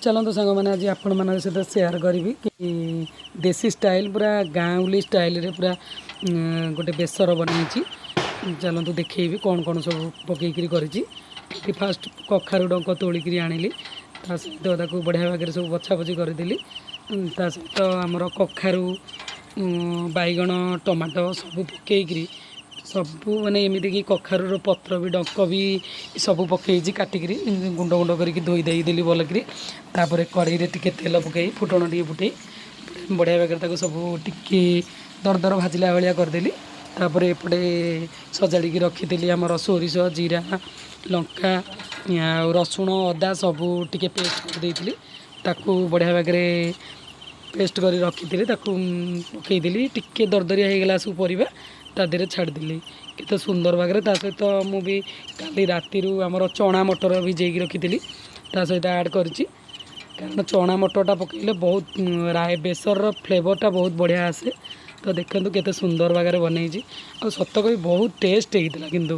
ଚାଲନ୍ତୁ ସାଙ୍ଗମାନେ, ଆଜି ଆପଣମାନଙ୍କ ସହିତ ସେୟାର କରିବି କି ଦେଶୀ ଷ୍ଟାଇଲ୍, ପୁରା ଗାଉଁଲି ଷ୍ଟାଇଲ୍ରେ ପୁରା ଗୋଟେ ବେସର ବନେଇଛି। ଚାଲନ୍ତୁ ଦେଖେଇବି କ'ଣ କ'ଣ ସବୁ ପକେଇକିରି କରିଛି। ଏଠି ଫାଷ୍ଟ କଖାରୁ ଡଙ୍କ ତୋଳିକିରି ଆଣିଲି, ତା ସହିତ ତାକୁ ବଢ଼ିଆ ଭାଗରେ ସବୁ ବଛାବଛି କରିଦେଲି। ତା ସହିତ ଆମର କଖାରୁ, ବାଇଗଣ, ଟମାଟୋ ସବୁ ପକେଇକିରି, ସବୁ ମାନେ ଏମିତିକି କଖାରୁର ପତ୍ର ବି, ଡଙ୍କ ବି ସବୁ ପକେଇଛି, କାଟିକିରି ଗୁଣ୍ଡ ଗୁଣ୍ଡ କରିକି ଧୋଇ ଦେଇଦେଲି ଭଲକିରି। ତାପରେ କଡ଼େଇରେ ଟିକେ ତେଲ ପକେଇ, ଫୁଟଣ ଟିକେ ଫୁଟେଇ, ବଢ଼ିଆ ଭାଗରେ ତାକୁ ସବୁ ଟିକେ ଦର ଦର ଭାଜିଲା ଭଳିଆ କରିଦେଲି। ତାପରେ ଏପଟେ ସଜାଡ଼ିକି ରଖିଥିଲି ଆମର ସୋରିଷ, ଜିରା, ଲଙ୍କା ଆଉ ରସୁଣ, ଅଦା ସବୁ ଟିକେ ପେଷ୍ଟ କରିଦେଇଥିଲି। ତାକୁ ବଢ଼ିଆ ଭାଗରେ ପେଷ୍ଟ କରି ରଖିଥିଲି, ତାକୁ ପକେଇଦେଲି। ଟିକେ ଦରଦରିଆ ହେଇଗଲା ସବୁ ପରିବା ତା ଦେହରେ ଛାଡ଼ିଦେଲି, କେତେ ସୁନ୍ଦର ଭାଗରେ। ତା ସହିତ ମୁଁ ବି କାଲି ରାତିରୁ ଆମର ଚଣା ମଟର ଭିଜେଇକି ରଖିଥିଲି, ତା ସହିତ ଆଡ଼୍ କରିଛି, କାରଣ ଚଣା ମଟରଟା ପକେଇଲେ ବହୁତ ରାଇ ବେସରର ଫ୍ଲେଭରଟା ବହୁତ ବଢ଼ିଆ ଆସେ। ତ ଦେଖନ୍ତୁ କେତେ ସୁନ୍ଦର ଭାଗରେ ବନେଇଛି, ଆଉ ସତ କହି ବହୁତ ଟେଷ୍ଟ ହେଇଥିଲା କିନ୍ତୁ।